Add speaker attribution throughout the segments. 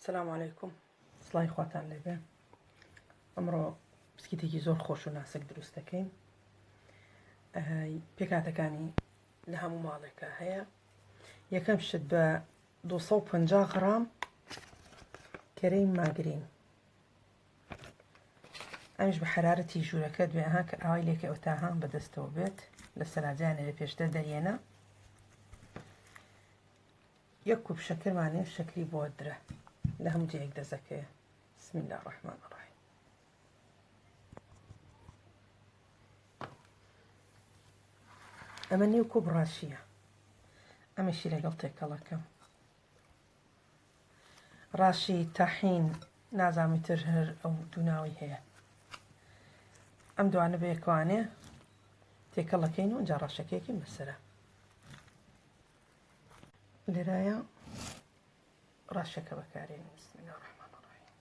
Speaker 1: سلام علیکم سڵای خواتان لێبێ ئەمڕۆ پسکیتێکی زۆر خۆش و ناسک دروست دەکەین پێکاتەکانی لە هەموو ماڵێکە هەیە یەکەم شت بە 250 غرام کەرەی ماگرین ئەمیش بە حرارەتی ژوورەکەت بێ ها کە ئاوای لێکە ئەو تاهان بەدەستەوە بێت لە سەلاجانە لە پێشتر دەریێنە یەک کوپ شەکرمان هەیە شەکری بۆدرە لە هەموو جێیەک دەزەکەیە بسم الله الرحمن الرحیم ئەمە نیو کوپ ڕاشیە ئەمەشی لەگەڵ تێکەڵەکەم ڕاشی تاحین نازانم تر هەر ئەو دووناوی هەیە ئەم دوانە بەیەکوانێ تێکەڵەکەین و جا ڕەشەکەیەکین بەسرە لێرایە ڕەشەکە بەکارێنین بسم الله الرحمن الرحیم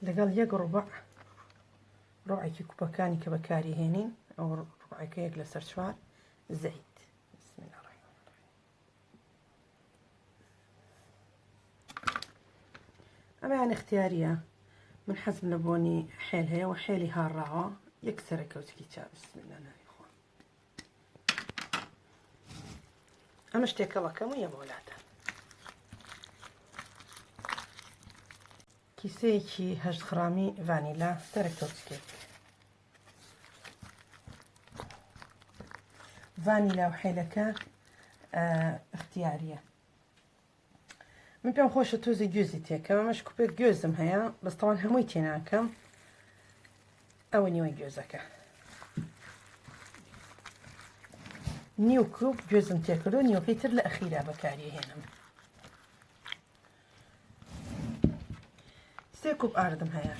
Speaker 1: لەگەڵ یەک ڕوبع ڕوعێکی کوپەکانی کە بەکاری هێنین ئەو ڕوعەکە یەک لەسەر چوار زەیت بسم الله الرحمن الرحیم ئەمەیان اختیاریە من حەزم لە بۆنی حێل هەیە و حێلی هاڕاوە یەک سەرە کەوچکی چا بسم الله ناوی خوا ئەمە شتێکەڵەکەم و یەمەولاتە کیسەیەکی هەشت غرامی ڤانیلا سەرە کەوچکێک ڤانیلا و حێلەکە اختیاریە من پێم خۆشە تۆزی گوێزی تێکەم ئەمەش کوپێک گوێزم هەیە بەس تەوان هەمووی تێناکەم ئەوە نیوەی گوێزەکە نیو کوپ گوێزم تێکردو نیوەکەی تر لە ئەخیرا بەکاری هێنم سێ کوپ ئاردم هەیە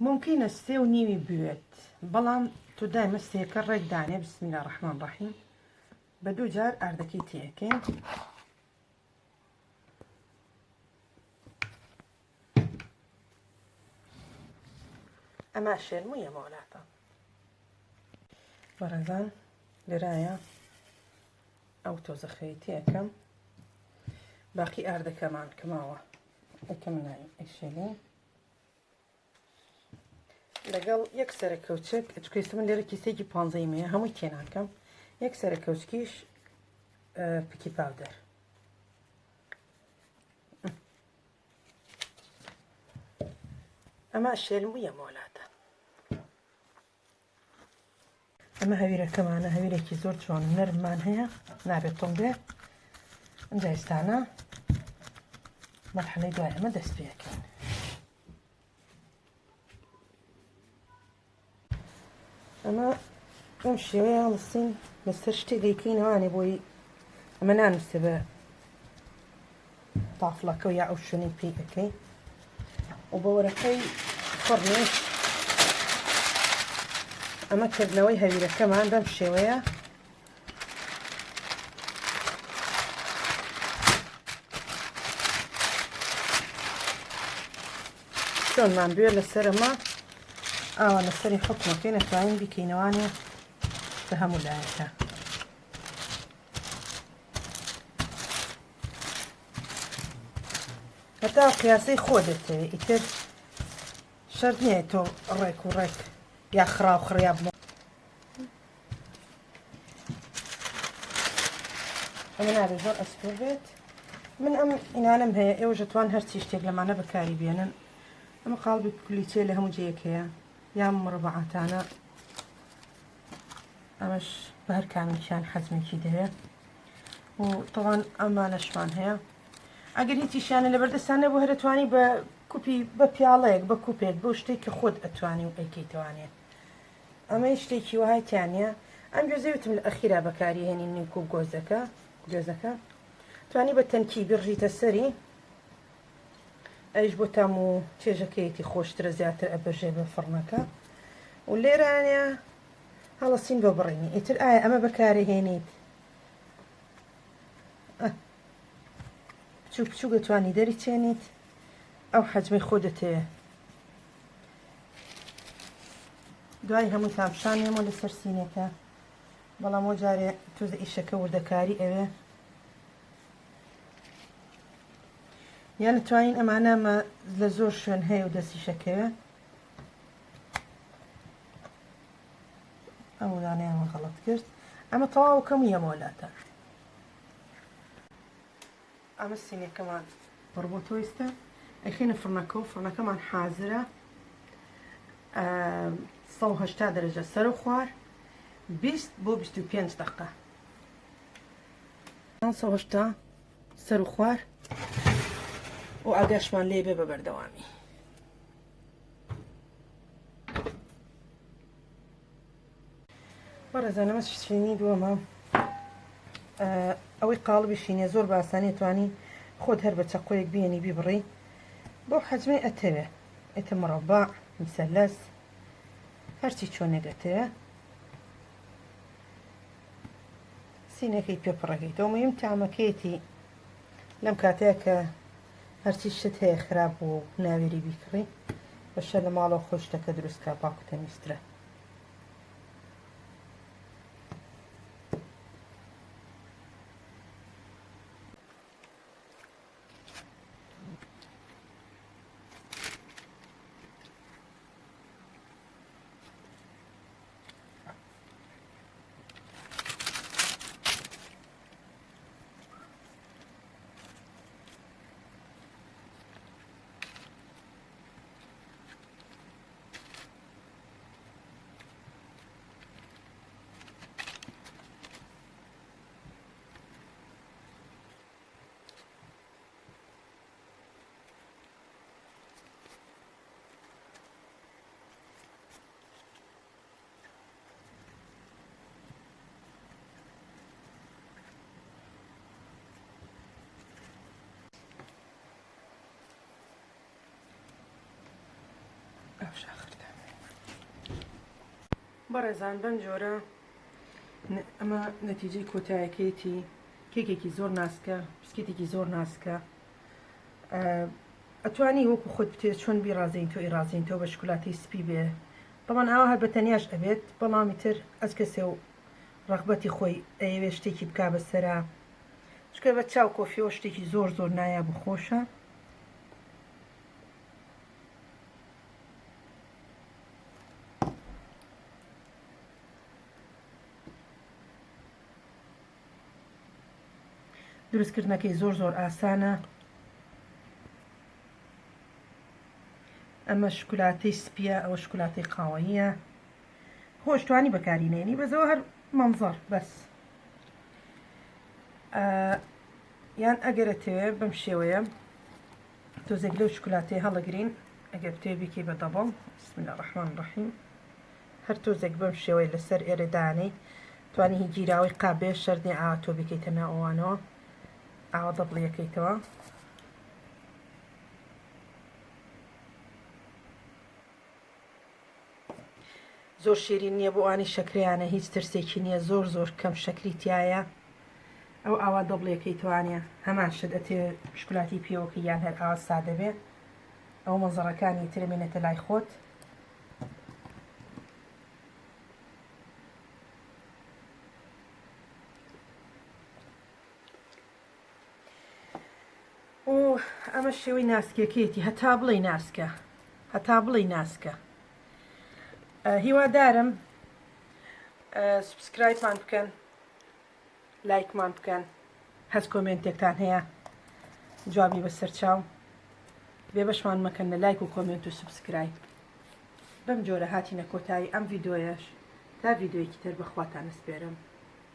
Speaker 1: ممکنە سێ و نیوی بوێت بەڵام تۆ دایمە سێکە ڕێک دانێ بسم الله الرحمن الرحیم بە دوو جار ئاردەکەی تێەکەین ئەما شێرم و یەمەوەلاتە بەڕێزان لێرایە ئەو تۆزە خێی تێکەم باقی ئاردەکەمان کەماوە ئەکەم ناوی ئەشێلین لەگەڵ یەک سەرە کەوچک چکە ئێستا من لێرە کیسێکی پانزەی مەیە هەمووی تێناکەم یەک سەرە کەوچکیش پکی پاودەر ئەمە شێلم و یەمۆلاتە ئەمە هەویرەکەمانە هەویرێکی زۆر جوان و نەرممان هەیە نابێت تۆم بێ ئەمجا ئێستانە مەرحەلەی دوای ئەمە دەست پێەکەین ئەمە بەم شێوەیە هەڵسین لەسەر شتێک دەیکەینەوانێ بۆی ئەمە نانووسێ بە تافڵەکە و یا ئەو شوێنەی پێی ئەکەی و بە وەرەقەی فڕنیش ئەمە کردنەوەی هەویرەکەمان بەم شێوەیە چۆنمان بوێ لەسەر ئەمە ئاوا لەسەری حکومەکەی نەتوانین بیکەینەوانێ بە هەموو لایەکە هەتا قیاسەی خۆ دەتەوێ ئیتر شەرت نییە تۆ ڕێک و ڕێک یا خراو خڕیا بڵۆ ئەمە نابێت زۆر ئەستور بێت من ئەم ئینانم هەیە ئێوە ژەتوان هەرچی شتێک لەمانە بەکاری بێنن ئەمە قاڵبی کولیچێ لە هەموو جێیەک هەیە یان مڕبعاتانە ئەمەش بە هەر کامێکیان حەزمێکی دەوێت و تەوان ئەمانەشمان هەیە ئەگەر هیچیشیانە لە بەردەستان نەبوو هەرەتوانی بە کوپی بە پیاڵەیەک بە کوپێک بۆ شتێک کە خۆت ئەتوانی و ئەیکەیتوانێ ئەمە شتێکی وهای تیانە ئەم گوێزەی وتم لە ئەخیرا بەکاری هێنین نیو کوپ گۆزەکە گوێزەکە توانی بە تەنکی بڕژیتە سەری ئەویش بۆ تام و چێژەکەیەتی خۆشترە زیاتر ئەبرژێ بە فڕنەکە و لێرانە هەڵەسین بە بڕینی ئیتر ئایا ئەمە بەکارهێنیت بچوک بچوک دەتوانی دەریچێنیت ئەو حەجمەی خۆ دەتەوێت دوای هەموو تامشانێمەوە لەسەر سینەکە. بەڵام ئەو جارێ تۆزە ئیشەکە وردەکاری ئەوێ یان توانین ئەمانە لە زۆر شوێن هەیە و دەستیشەکەوێ ئەو دانەیان غەڵەت کرد ئەمە تەواو کەم یەمەوە لاتە ئەمە سینەکەمان پڕ بۆ تۆ ئێستا ئەخینە فڕنەکە و فڕنەکەمان حازرە 180 دەرەجە سەر و خوار 20 بۆ 25 دقە 180 سەر و خوار و ئاگاشمان لێ بێ بە بەردەوامی. بەڕێزان ئەمە شیرینی دووەمە ئەوەی قاڵبی شینە زۆر بە ئاسانی توانی خۆت هەر بە چەقۆیەک بێنی بیبڕی بۆ حەجمەی ئەتەوێ ئێتە مڕەبا مسەلەس هەرچی چۆنێک ئەتەوێ سینەکەی پێ پڕەکەیتەوە مهم تامەکەیەتی لەم کاتەیە کە هەرچی شت هەیە خراپ بوو و ناوێری بیکڕی بەشە لە ماڵەوە خۆی شتەکە دروست کا پاک و تەمیزترە. بەڕێزان بەم جۆرە ئەمە نەتیجەی کۆتایەکەیەتی کێکێکی زۆر ناسکە پسکیتێکی زۆر ناسکە ئەتوانی وەکو خۆت بتێ چۆن بیڕازین تۆ ئیڕازین تۆ بە شکولاتی سپی بێ تەبعەن ئاوا هەر بە تەنیاش ئەبێت بەڵام ئیتر ئەز کەسێ و ڕەغبەتی خۆی ئەیەوێ شتێکی بکا بەسەرا چونکە بە چاو کۆفیەوە شتێکی زۆر زۆر نایاب و خۆشە. دروستکردنەکەی زۆر زۆر ئاسانە. ئەمە شوکولاتەی سپیە ئەوە شوکولاتەی قاوەییە خۆش توانی بەکاری نێنی بەزەوە هەر مەنزەر بەس یان ئەگەرە تەوێ بەم شێوەیە تۆزێک لەو شوکولاتەی هەڵەگرین ئەگەر بتێ بیکەی بە دەبڵ بسم الله الرحمن الرحیم هەر تۆزێک بەم شێوەیە لەسەر ئێرە دانەی توانی هی گیراوەی قابێ شەرت نیە ئاوا تۆ بیکەیتە ناو ئەوانەوە ئاوا دەبڵیەکەیتەوە زۆر شیرین نییە بۆ ئەوانی شەکریانە هیچ ترسێکی نییە زۆر زۆر کەم شەکری تایە ئەو ئاوا دەبڵیەکەی توانە هەمان شت ئەتێ شکلاتی پێوەکە یان هەر ئاوا سادە بێ ئەو مەزەڕەکانی ترمێنێتە لای خۆت و ئەمە شێوەی ناسکەکەیەتی هەتا بڵێ ناسکە هەتا بڵێ ناسکە هیوادارم subscribe مان بکەن لایکمان بکەن هەست comment ێکتان هەیە جوابی بەسەر چاو بێبەشمان مەکەن لە لایک و comment و subscribe بەم جۆرە هاتینە کۆتایی ئەم ڤیدۆیەش تا ڤیدۆیەکی تر بەخواتان ئەسپێرم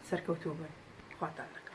Speaker 1: سەرکەوتوو بن خواتان لەگەڵ.